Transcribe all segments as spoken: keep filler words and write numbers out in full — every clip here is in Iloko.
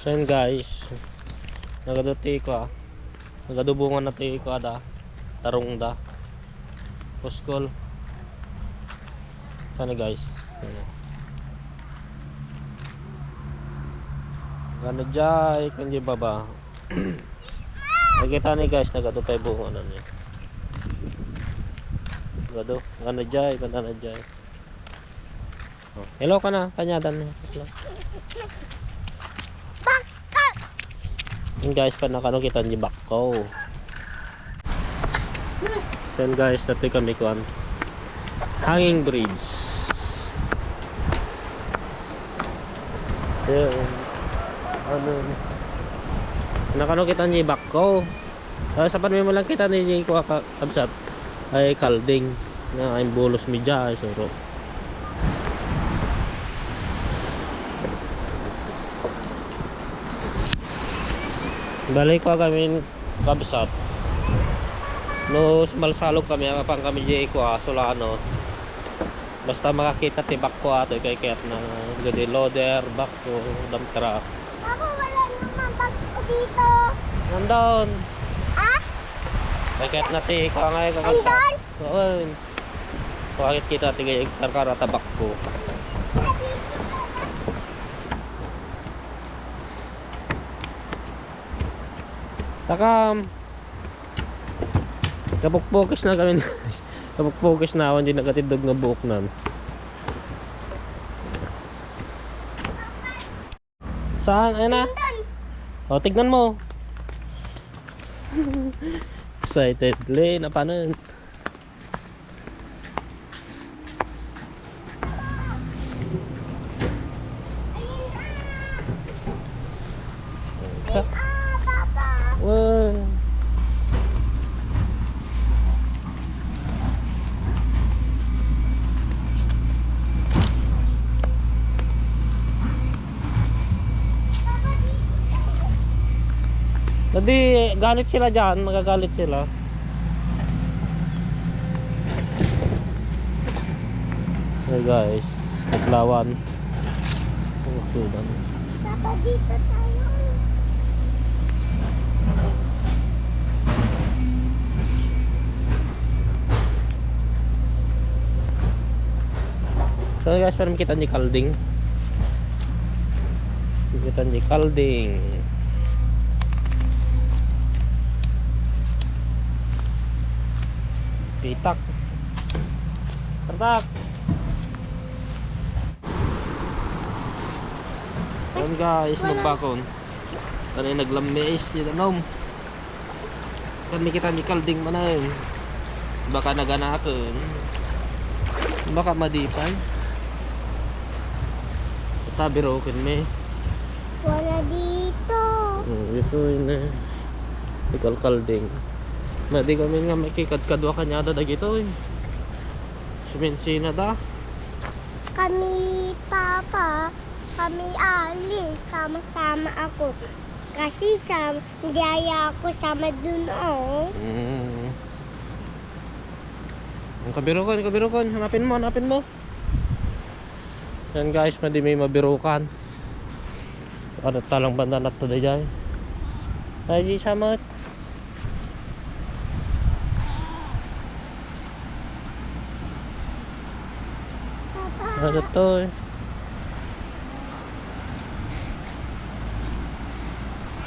So, yun, guys. Nagadu ti ko, ah. Nagadu bunga na ti ko, ada. Tarong da. Puskol. Sana, guys. Ano? Gana jay, kun di baba. Nakita ni, guys, nagadu pay bunga na niya. Nagadu, gana jay, gana na jay. Oh, hello ka na, kanyadan. Hello. Bakit? Yun, guys, pa nakano kita ni Bakko. Yan, guys, dati kami kuan. Hanging bridge. Yan. Ano? Nakano kita ni Bakko. Ah, sa panmi mo lang kita ni kuha ka, kabsat. Ay, kalding. Na, ay, bulos media, ay, suro. Balik ko kami, kabsat. No, sumalsalog kami, apang kami di kuha, Solano. Basta makakita ti Bakko ato, ikay kayat na gadi loader, backhoe, dump truck. Ako, wala naman Bakko dito. Nandun. Ha? Kayat na ti, kaya nga yung kakabsat. Nandun? Oo. Makakit kita ti gayag karkara ta Bakko. Takam. Kapukpukis na kami. Kapukpukis na ako, hindi nakatindog nga buok nan. Saan? Ayan na. O, tignan mo. Excitedly, napanan. Wow. Hindi, galit sila dyan, magagalit sila. Hey guys, Adlawan. Ang sudan. Papa, dito tayo. So guys, pero makita ni Kalding. Makita ni Kalding. Pitak. Pertak. Ayan guys, magbakon. Ano yung naglamis? Yung anom. Kan makita ni Kalding manen. Baka naganaken. Baka madipan. Tabi ro ken me. Wala dito. Oh, ito yun eh. Ikaw Kalding. Madi kami nga makikadkadwa kanyada dagito eh. Suminsina da. Kami, Papa, kami alis. Sama-sama ako. Kasi sa, hindi aya ako sama dun, oh. Mm. Ang kabirukan, kabirukan. Hanapin mo, hanapin mo. Yan guys, madi may mabirukan. Ano talang banda na to, dayay? Ay, di sama. Ano to eh?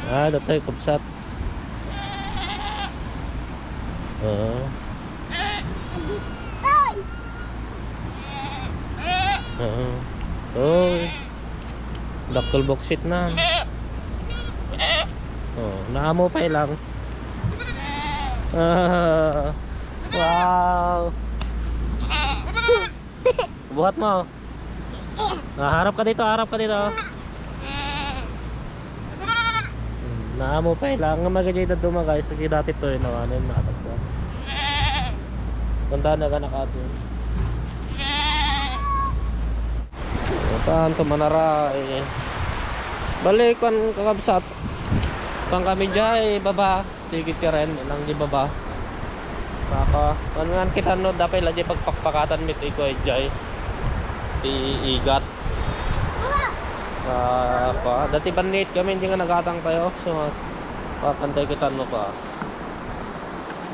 Ah, datay kubsat. Oo. Oo. Oy. Dakkel boksit na. Oh, naamo pay lang. Ah, wow. Buhat mo. Ah, harap ka dito, harap ka dito. Hmm, naamo pay lang. Nga magagay na duma, guys. Sige, dati to, eh, nawanan, natagpuan. Tanda na ka, nakatin. Tan to manara, eh. Balik, kan kakabsat. Pang kami jay, baba. Tikit ka rin, nang di baba. Maka, ano nga kita, no, dapat lagi pagpakpakatan mit iko, eh, jay. Ti igat. Ah, pa, dati banit kami, hindi nga nagatang tayo. So, papantay kita, no, pa.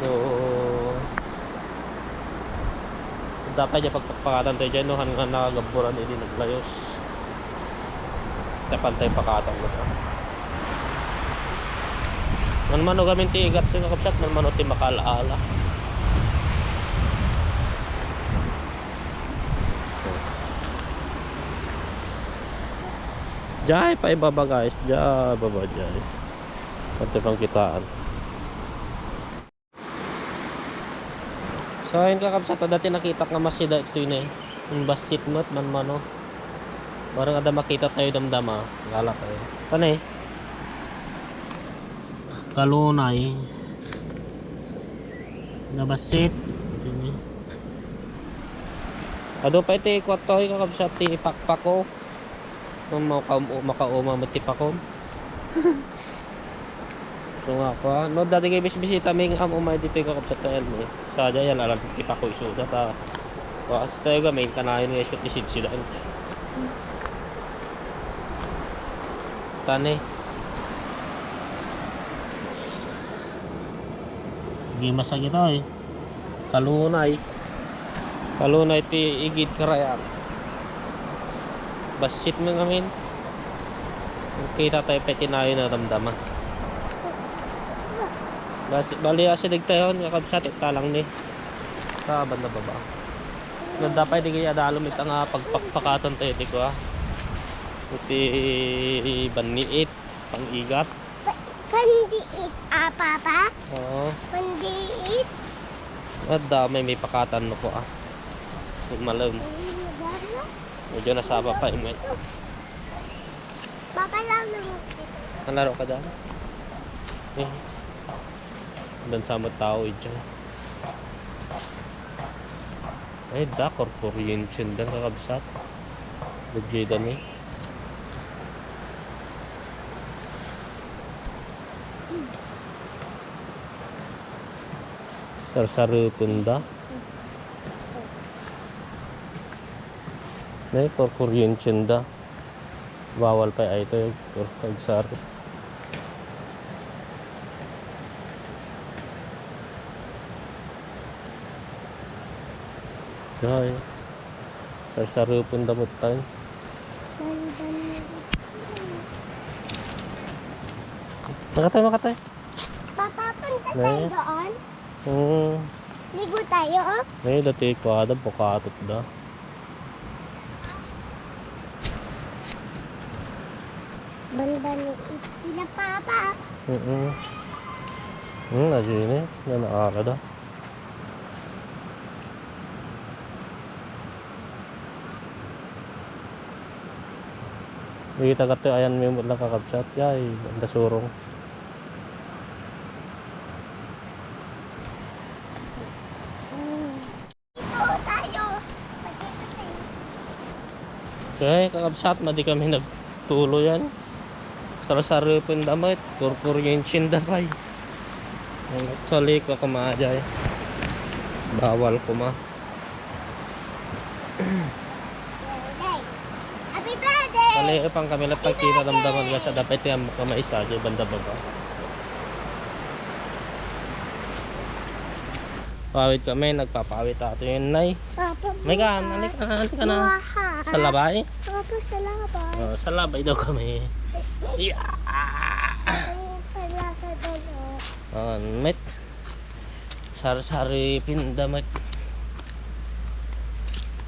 No, dapat dyan pagpakpakatan tayo dyan, no, han nga nagaburan, hindi naglayos. Tapantay pakatan mo to. Manmano gamin ti igat ti kakabsat, manmano ti makaala-ala. Jay, paibaba, guys. Jay, baba, jay. Pati pang kitaan. So, ayun, kakabsat, dati nakitak nga masida ito yun eh. Yung basit mo, manmano. Parang ada makita tayo damdama. Gala tayo. Ito na eh. Kalunay. Nabasit. Ito yun eh. Adu pa iti kwarto, kakabsat, ti ipakpako. Kung maka-, makauma mo ti pakon. So nga pa, no, dati kay bisbisita mi nga umay dito yung kakabsat na yan eh. Sa dyan yan, alam, ti pako isuda ta. Kasi tayo gamay, kanayon nga isut isidsidan. Tani. Hindi masakit eh. Kalunay. Kalunay ti igid karayan. Basit mo ngamin. Kita tayo pay tinayo na damdama. Bas-, bali, asidig tayo, kakabsat, italang ni. Sa banda baba. Nadapay di kaya adalom ita nga pagpakpakatan tayo, ti kua. Iti banniit, pang-igat. Pa-, pandiit, ah, Papa? Oo. Pandiit? Adda, may, may pakatan mo ko, ah. Malem. Ay, nagana? Medyo nasaba pa, imay. Papa, lalo mo dito. Nalaro ka dyan? Eh. Dan sa mo tao, idyan. Ay, da, korkuryente dan, kakabsat. Dagay dan, eh. Sarsarupen da. Nay, korkuryente da. Bawal pay ay ito, agsar. Ay, sarsarupen da met tayo. Makatay, makatay. Papa, punta tayo doon. Hmm. Ligo tayo, oh. Nay, dati kuada, bukatot da. Banban ni sila, Papa. Mm-mm. Hmm, aja ini, na naara da. Dagiti taga ti ayan mi met lang, kakabsat, yay, banda surong. Dito tayo. Dito tayo. Okay, kakabsat, madi kami nagtuloyan. Sarsarupen da met, korkuryente da pay. Actually, kakamajay. Bawal kuma. Happy birthday! Kali pang kami lang pagkinadamdaman nga sa dapat yung mga maisa, yung banda baba. Pawid kami, nagpapawid ato yun, Nay. Papa, May ka, bukas. Halika na, halika na. Bukas. Sa labay? Papa, sa labay. Oh, sa labay daw kami. Yeah! Ang pala sa dalawa. Oh, met. Sarsarupen da met.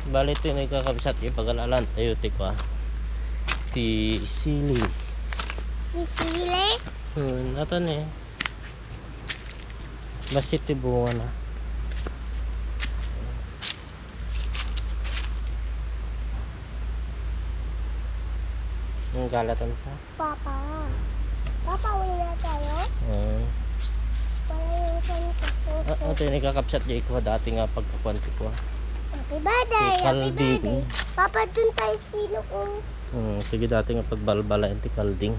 Bali, ito yung kakabsat, ipagalalan tayo, ti kua. Ti sili. Ti sili? Hmm, atan eh. Basit ti bunga na. Ang galatan sa? Papa. Papa, uwi na tayo? Oo. Wala yung sandok. Ah, ito yung ikakabsat di ikuha dati nga pagkakuan ti kuha. Happy birthday! Ti Happy Kalding. Birthday! Papa, dun tayo sino kung Hmm, sige, dati nga pagbalbala ti Kalding.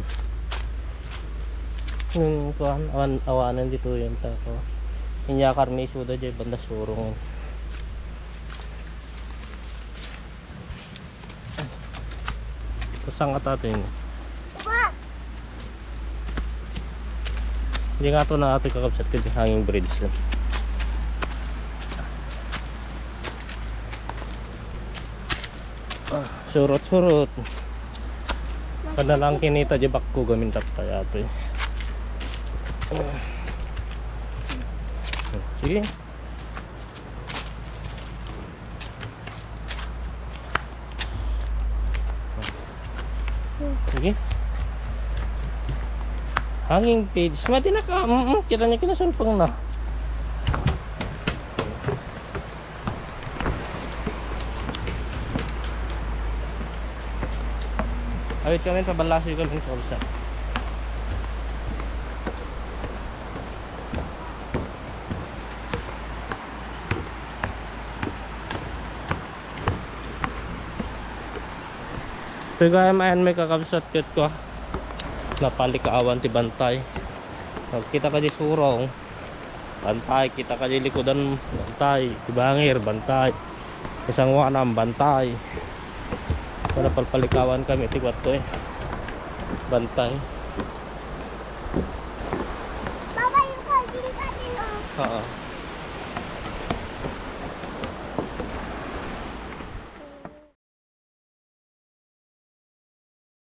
Nung kuan, awan, awanan dito yung tako. Inyakar may suda dyan, banda surong. Ito Saan ka, tatay? Diay ngato na, atoy, kakabsat, ket hanging bridge. Ah, surot-surot. Kada lang kinita diay bakko gamin tattay, atoy. Sige. Sige. Hanging bridge. Madi na ka. Mm, mm, kita niyo, kinasulpang na. Awit kami, pabalasoy kami sa bulsa. Itoy gayam, ayan, may kakabsat, ket kua, napalikawan ti bantay. Magkita ka di surong, bantay. Kita ka di likudan, bantay. Ti bangir, bantay. Kasangoanam, bantay. Wala, palpalikawan kami ti kuatto, eh. Bantay. Baba, yung saging sa atin, oh. Oo.